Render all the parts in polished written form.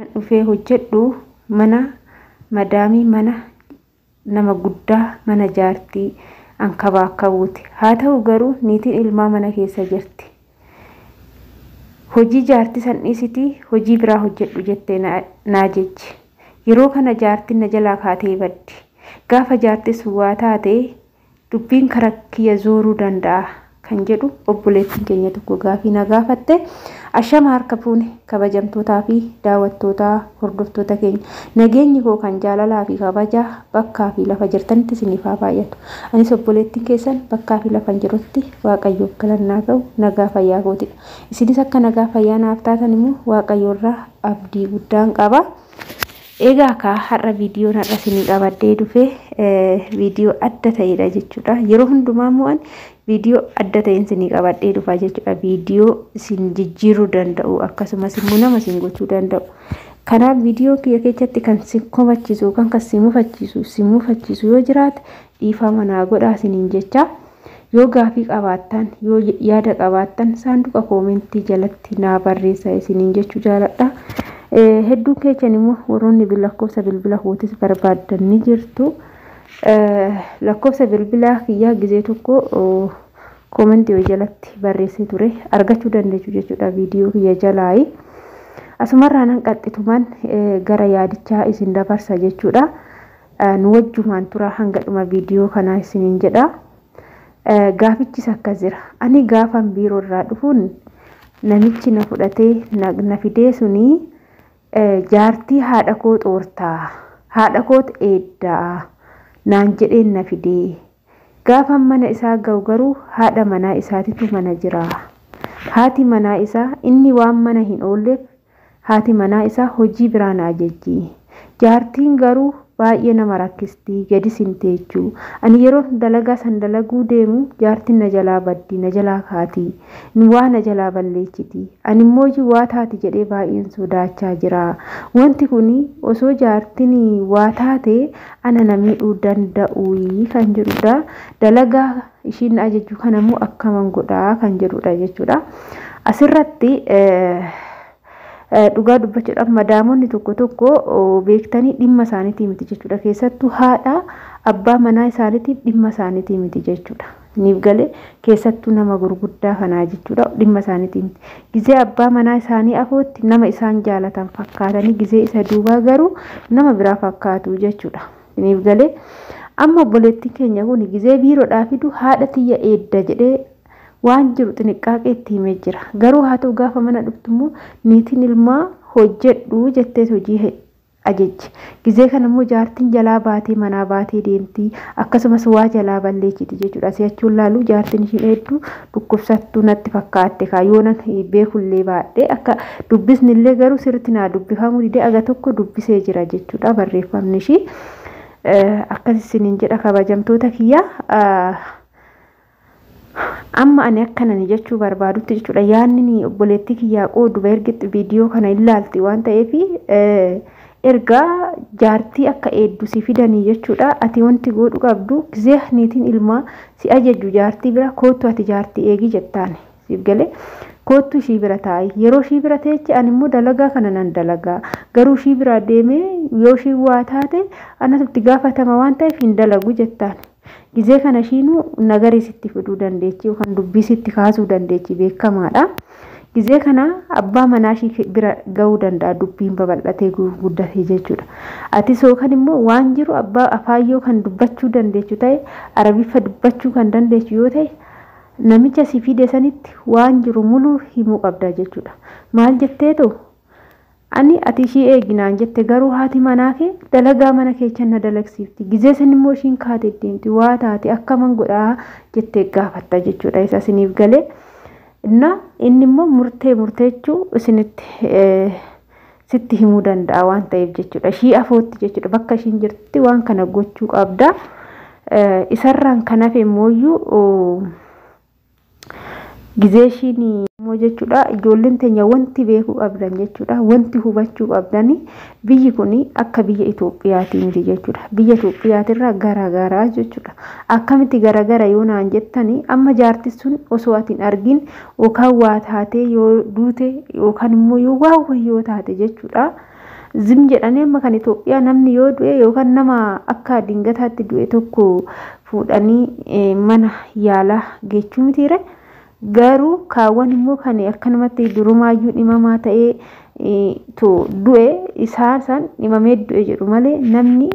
Dhufee hojjedhu mana madaamii, mana nama guddaa, mana jaartii ankabaakkabuuti. Haa ta'u garuu niitiin ilmaa mana keessa jirti. Hojii jaartii san dhiisitii hojii biraa hojjedhu jettee naa jechi. Yeroo kana jaartiin na jalaa kaatee baddi. Gaafa jaartii sun waa taate dubbiin karaa kiyya zooruu danda'a kan jedhu obboleettiin keenya tokko gaafii na gaafatte. Ashama harka fuune, kabajamtootaa fi daawwattootaa, hordoftoota keenya, nageenyi koo kan jaalalaa fi kabajaa bakkaa fi lafa jirtanitti isiniif haa baay'atu. Anis obboleettiin keessan bakkaa fi lafa jirutti Waaqayyoof galannaa ta'u nagaa fayyaa kootidha. Isinis akka nagaa fayyaa naaf taatan immoo Waaqayyoorraa abdii guddaan qaba. Egaa kaa har'a viidiyoon har'a isinii qabadhee dhufe viidiyoo adda ta'edha jechuudha. Yeroo hundumaa mo'an viidiyoo adda ta'een isinii qabadhee dhufa jechuudha. Viidiyoo isin jijjiiruu danda'u, akkasumas immoo nama isin gochuu danda'u. Kanaaf viidiyoo kiyya keessatti kan si komachiisu yookaan kan si mufachiisu yoo jiraate dhiifama naa godhaa isiniin jecha. Yoo gaafii qabaattan, yoo yaada qabaattan, saanduqa koomentii jalatti naa barreessaa isiniin jechuu jaaladha. Hedduun keessan immoo warroonni lakkoofsa bilbila kootis barbaaddan ni jirtu. Lakkoofsa bilbilaa kiyyaa gizee tokko koomentii jalatti barreessee ture, argachuu dandeessu jechuudha viidiyoo kiyya jalaayi. Asumarraa nan qaxxitumaan gara yaadichaa isin dabarsa jechuudha. Nu wajjumaan tura hanga dhuma viidiyoo kanaa isiniin jedha. Gaafichis akkas jira. Ani gaafan biiroo irraa dhufuun namichi na fudhatee na fidee sunii jaartii haadha koo xoortaa, haadha koot eeddaa naan jedheen na fidee. Gaafan mana isaa ga'u garuu haadha manaa isaatitu mana jira. Haati manaa isaa inni waan mana hin oolleef haati manaa isaa hojii biraa na ajajji. Jaartiin garuu baay'ee nama rakkisti, gadis hin teechu. Ani yeroo dalagaa san dalaguu deemu jaartiin na jalaa baddi, na jalaa kaati, waa na jalaa balleechiti. Ani immoo waa taati jedhee baay'een sodaachaa jira. Wanti kun osoo jaartiin waa taate ana na miidhuu danda'u kan jedhudha. Dalagaa ishiin na ajajju kanammoo akkaman godhaa kan jedhudha jechuudha. Asirratti dhugaa dubbachuudhaaf madaamonni tokko tokko beektanii dhimma isaaniitii miti jechuudha. Keessattuu haadha abbaa manaa isaaniitiif dhimma isaaniitii miti jechuudha. Niif galee, keessattuu nama gurguddaa kanaa jechuudha, dhimma isaaniitii miti. Gizee abbaa manaa isaanii afootti nama isaan jaalatan fakkaatanii, gizee isa duubaa garuu nama biraa fakkaatu jechuudha. Niif galee, amma obboleettiin keenya kun gizee biiroodhaa fidu haadha tiyya eedda jedhee waan jiru xiniqqaaqee itti himee jira. Garuu haa ta'u gaafa mana dhuftu immoo niitiin ilmaa hojjedhu jettee hojii ajajji. Gizee kana immoo jaartiin jalaa baatee manaa baatee deemti. Akkasumas waa jalaa balleechiti jechuudha. Si'achuun laalu jaartiin ishiin hedduu dhukkubsattuu natti fakkaatte kaayyoonan beekullee baadhee akka dubbisni illee garuu sirriitti naa dubbifamuu didee aga tokko dubbisee jira jechuudha barreeffamni ishii. Akkas isiniin jedha kabajamtoota kiyyaa. Amma ani akkanani jechuu barbaadutti jechuudha, yaadni obboleettii kiyyaa qoodu ergitti viidiyoo kana ilaalti waan ta'eef, ergaa jaartii akka eeddu si fidanii jechuudha. Ati wanti godhu qabdu, gizee niitiin ilmaa si ajajju jaartii bira koottu, ati jaartii eegi jettaan, siif galee, koottu ishii bira taa'i. Yeroo ishii bira teeche ani immoo dalagaa kana nan dalagaa, garuu ishii bira deemee yoo ishii waa taate anatu itti gaafatama waan ta'eef hin dalagu jettaan. Gizee kana ishiinuu nagarii sitti fiduu dandeechi yookaan dubbii sitti kaasuu dandeechi, beekamaadha. Gizee kana abbaa manaa ishii bira ga'uu danda'a dubbiin babal'atee gurguddatee jechuudha. Atis yookaan immoo waan jiru abbaa afaayyoo kan dubbachuu dandeechu ta'e, Arabiffa dubbachuu kan dandeechu yoo ta'e, namicha si fide sanitti waan jiru muluu himuu qabda jechuudha. Maal jetteetu, ani ati ishii eeginaan jette, garuu haati manaa kee dalagaa mana keessa na dalagsiifti. Gizee san immoo ishiin kaatee deemti, waa taate akkaman godhaa jettee gaafatta jechuudha. Isa isiniif galee. Na inni immoo murtee murteechuu isinitti sitti himuu danda'a waan ta'eef jechuudha. Ishii afootti jechuudha. Bakka ishiin jirtutti waan kana gochuu qabda. Isarraan kan hafe immooyyuu gizee ishiin immoo jechuudha, ijoolleen teenya wanti beekuu qabdan jechuudha, wanti hubachuu qabdan, biyyi kun akka biyya Itoophiyaati miti jechuudha. Biyya Itoophiyaatirraa garaagaraa jechuudha. Akkamitti garaagara yoo naan jettani, amma jaarti sun osoo ati hin argin yookaan waa taatee yoo duute yookaan immoo yoo waa wayii yoo taate jechuudha. Zim jedhanii amma kan Itoophiyaa namni yoo du'e yookaan nama akka dingataatti du'e tokko fuudhanii mana yaalaa geechuu mitiire. Garuu kaawwan immoo kan akkanumatti durumaayyuu dhimamaa ta'ee du'e isaa san dhimamee du'e jedhu malee namni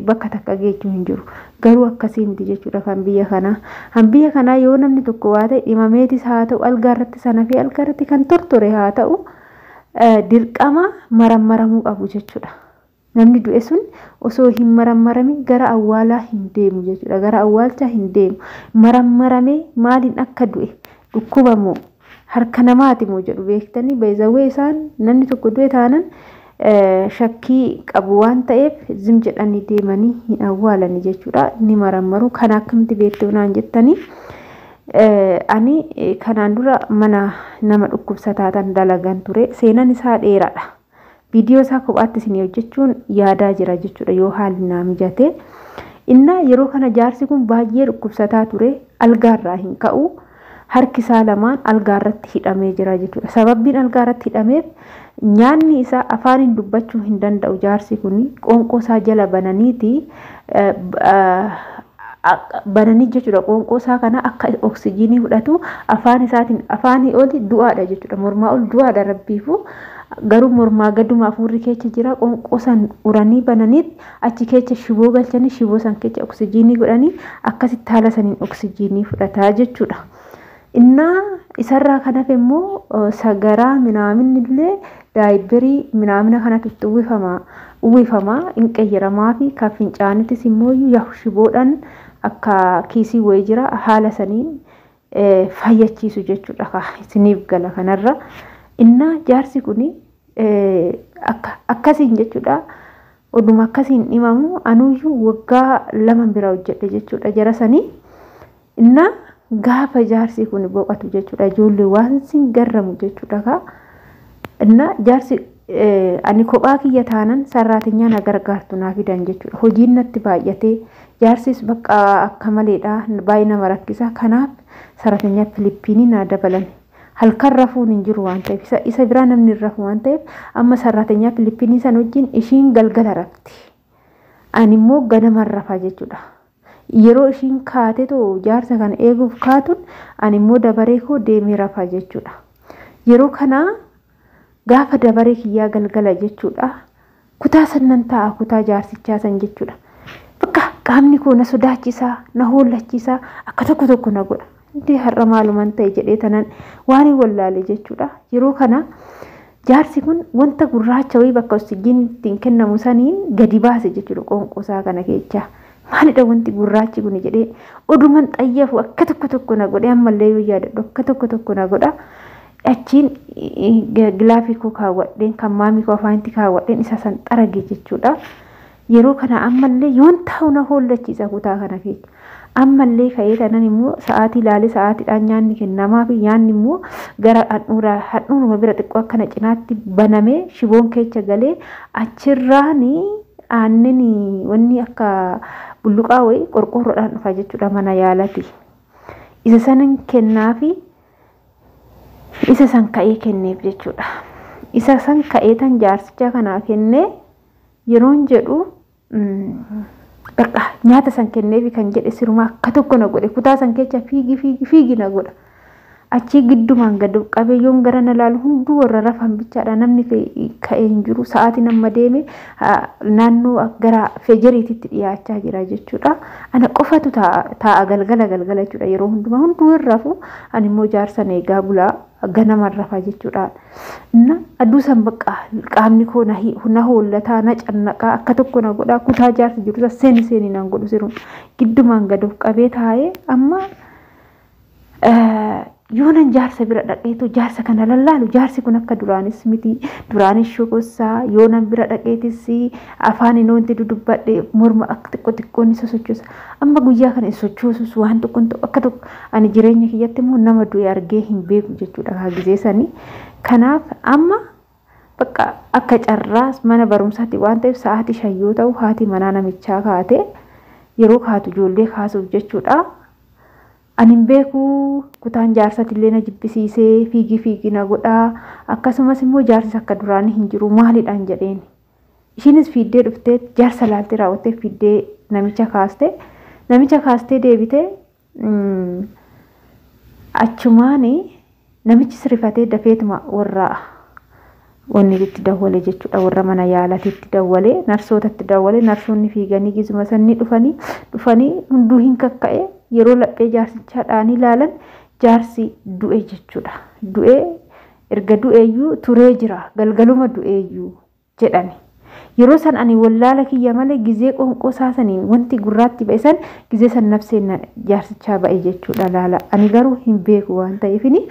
bakka takka geechuu hin jiru. Garuu akkasii miti jechuudha kan biyya kanaa. Kan biyya kanaa yoo namni tokko waa ta'e dhimameetis haa ta'u, algaarratti sana fi algaarratti kan tortore haa ta'u, dirqama marammaramuu qabu jechuudha. Namni du'e sun osoo hin marammaramiin gara awwaalaa hin deemu jechuudha. Gara awwaalchaa hin deemu. Marammaramee maaliin akka du'e, dhukkuba moo harka namaati moo jedhu beektanii beezawwee isaan namni tokko du'e taanan shakkii qabu waan ta'eef zim jedhanii deemanii hin awwaalani jechuudha. Ni marammaru. Kana akkamitti beektu naan jettanii, ani kanaan dura mana nama dhukkubsataa tan dalagan ture. Seenaan isaa dheeraadha. Viidiyoo isaa kophaatti isinii hojjechuun yaadaa jira jechuudha yoo haalli naa mijate. Innaa yeroo kana jaarsi kun baay'ee dhukkubsataa ture. Algaarraa hin ka'u. Harki isaa lamaan algaarratti hidhamee jira jechuudha. Sababbiin algaarratti hidhameef nyaanni isaa afaaniin dubbachuu hin danda'u jaarsi kun, qoonqoo isaa jala bananiiti bananii jechuudha. Qoonqoo isaa kana akka oksijiinii fudhatu afaan isaatiin, afaanii oli du'aadha jechuudha. Mormaa ol du'aadha rabbiifu. Garuu mormaa gaduma hafuurri keessa jira. Qoonqoo san uranii bananiit achi keessa shiboo galchanii, shiboo san keessa oksijiinii godhanii akkasitti haala saniin oksijiinii fudhataa jechuudha. Innaa isarraa kan hafe immoo sagaraa minaaminni illee daayibbirii minaamina kanatu itti uwwifama hin qeyyaramaa fi kan fincaanittis immoo yahu shiboodhaan akka kiisii wayii jira, haala saniin fayyachiisu jechuudha isiniif gala kanarra. Innaa jaarsi kuni akkasiin jechuudha. Oduma akkasiin dhimamu anuyyuu waggaa 2 bira hojjedhe jechuudha jara sanii. Innaa gaafa jaarsi kun boqotu jechuudha ijoollee waan sin garramu jechuudha. Innaa jaarsi ani kophaa kiyya taanan sarraatinyaa na gargaartu naa fidan jechuudha. Hojiin natti baay'atee jaarsis bakka akka maleedha, baay'ee nama rakkisa. Kanaaf sarraatinyaa Filiippiinii naa dabalan. Halkan rafuun hin jiru waan ta'eef, isa biraa namni hin rafu waan ta'eef, amma sarraatinyaa Filiippiinii san wajjin ishiin galgala rafti. Ani immoo ganama rafa jechuudha. Yeroo ishiin kaatee too jaarsa kana eeguuf kaatuun ani immoo dabaree koo deemee rafa jechuudha. Yeroo kana gaafa dabaree kiyyaa galgala jechuudha. Kutaa sannan taa'a, kutaa jaarsichaa san jechuudha. Bakka qaamni koo na sodaachisaa, na hollachiisaa, akka tokko tokko na godha. Intee har'a maaluman ta'e jedhee tanan waan hin wallaale jechuudha. Yeroo kana jaarsi kun wanta gurraacha wayii bakka oksijiin ittiin kennamu saniin gadi baase jechuudha qoonqoo isaa kana keessaa. Maalidha wanti gurraachi kun jedhee oduman xayyafu akka tokko tokko na godhe, ammallee yoo yaadadhu akka tokko tokko na godha. Achiin gilaafii koo kaawwadheen, kan maamii koo afaanitti kaawwadheen isa san xarage jechuudha. Yeroo kana ammallee yoon ta'u na hollachiisa kutaa kana keessa. Ammallee ka'ee tanan immoo sa'aatii ilaalee sa'aatiidhaan nyaanni kennamaa fi nyaanni immoo gara handhuuruma bira xiqqoo akkana cinaatti banamee shiboon keessa galee achirraanii aannan wanni akka bulluqaa wayii qorqoorroodhaan dhufa jechuudha mana yaalati. Isa sanan kennaafi isa san ka'ee kenneef jechuudha. Isa san ka'ee tan jaarsicha kanaa kennee yeroon jedhu bakka nyaata san kenneefi kan jedhe sirumaa akka tokko na godhe, kutaa san keessa fiigi fiigi fiigi na godha. Achii giddumaan gad qabee yoon gara na laalu hunduu warra rafan bichaadha, namni ka'ee hin jiru. Sa'aatiin amma deeme naannoo gara fejeriititti dhiyaachaa jira jechuudha. Ana qofatu taa'a galgala galgala jechuudha, yeroo hundumaa hunduu hin rafu, ani immoo jaarsan eegaa bulaa ganama rafa jechuudha. Na aduu san bakka qaamni koo na hollataa, na cannaqaa, akka tokko na godhaa, kutaa jaarsi jiru seeni seeni naan godhu siru giddumaan gad of qabee taa'ee amma yoonan jaarsa bira dhaqeetu jaarsa kana lallaalu, jaarsi kun akka duraanis miti, duraanis shokossaa. Yoonan bira dhaqeetis afaan inni dudubbadhe morma akka xiqqoo xiqqoon isa sochoosa. Amma guyyaa kana sochoosus waan tokko akka tokko ani jireenya kiyyatti immoo nama du'e argee hin beeku jechuudha haa sanii. Kanaaf amma bakka akka carraas mana barumsaatti waan ta'eef sa'aatii 5 yoo ta'u haati manaa namichaa kaate, yeroo kaatu ijoollee kaasuuf jechuudha. Ani hin beeku, kutaan jaarsatillee na jibbisiisee fiigi fiigi na godhaa, akkasumas immoo jaarsis akka duraanii hin jiru, maalidhaan jedheen. Ishiinis fiiddee dhuftee jaarsa laaltee raawwattee fiiddee namicha kaaste. Namicha kaastee deebitee achumaan namichi rifatee dafeetuma warra wanni itti dawwale jechuudha, warra mana yaalaatti dawwale, narsootatti dawwale. Narsoonni fiiganii gizuma sanni dhufanii hunduu hin kakka'e. Yeroo laphee jaarsichaa dhaanii ilaalan jaarsi du'e jechuudha. Du'e, erga du'eeyyuu turee jira, galgaluma du'eeyyuu jedhani. Yeroo san ani wallaala kiyya malee gizee qonqoo saniin wanti gurraatti ba'e san gizee san nafseen jaarsichaa ba'e jechuudha laala. Ani garuu hin beeku waan ta'eefini.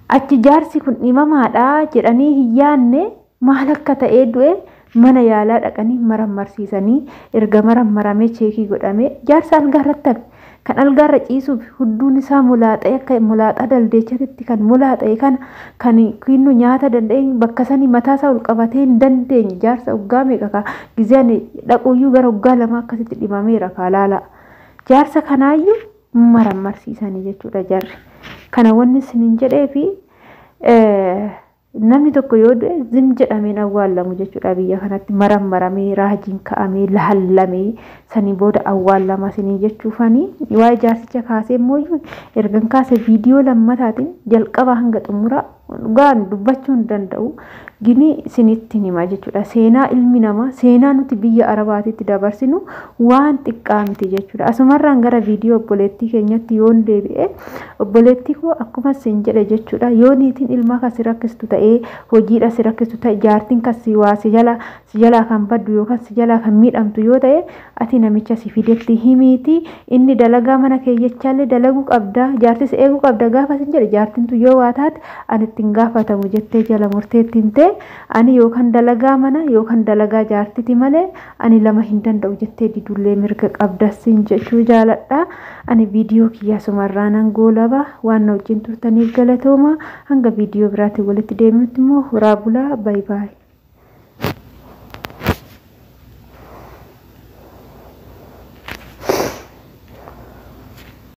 Achi jaarsi kun dhimamaadha jedhanii hin yaanne, maal akka ta'ee du'e mana yaalaa dhaqanii marammarsiisanii, erga marammaramee cheekii godhamee jaarsa algaarratti hafe. Kan algaarra ciisuuf hudduun isaa mulaaxee, akka mulaaxaa daldeechatitti kan mulaaxee, kana kan kinnu nyaata danda'e, bakka sanii mataa isaa ol qabatee hin dandeenye. Jaarsa waggaa meeqa kaa, gizee ani dhaquuyyuu gara waggaa 2 akkasitti dhimameera kaa laala. Jaarsa kanaayyuu marammarsiisanii jechuudha jarri. Kana wanni isiniin jedhee fi namni tokko yoo du'e zim jedhameen awwaallamu jechuudha biyya kanatti, marammaramee, raajiin ka'amee, laallamee sanii booda awwaallama isinii jechuufanii. Waa'ee jaarsicha kaasee immoo ergan kaase viidiyoo lammataatiin jalqabaa hanga xumuraa dhugaan dubbachuu hin danda'u gini isinitti hima jechuudha. Seenaa ilmi namaa, seenaa nuti biyya Arabaatitti dabarsinu waan xiqqaa miti jechuudha. Asumarraan gara viidiyoo obboleettii keenyatti yoon deebi'e, obboleettii koo, akkuma isin jedhe jechuudha, yoo niitiin ilmaa kan si rakkistu ta'ee, hojiidha si rakkistu ta'e, jaartiin kan si waa si jalaa kan baddu yookaan si jalaa kan miidhamtu yoo ta'e, ati namicha si fidetti himiiti, inni dalagaa mana keeyyachaallee dalaguu qabda, jaartis eeguu qabda. Gaafa isin jedhe jaartintu yoo waa taate ani ittiin gaafatamu jettee jala murteetti himtee, ani yookaan dalagaa mana yookaan dalagaa jaartiti malee ani lama hin danda'u jettee didullee mirga qabda siin jechuu jaaladha. Ani viidiyoo kiyyaa sumarraa nan goolaba. Waan na wajjin turtaniif galatooma. Hanga viidiyoo biraatiin walitti deemnutti immoo horaa bulaa, baay baay.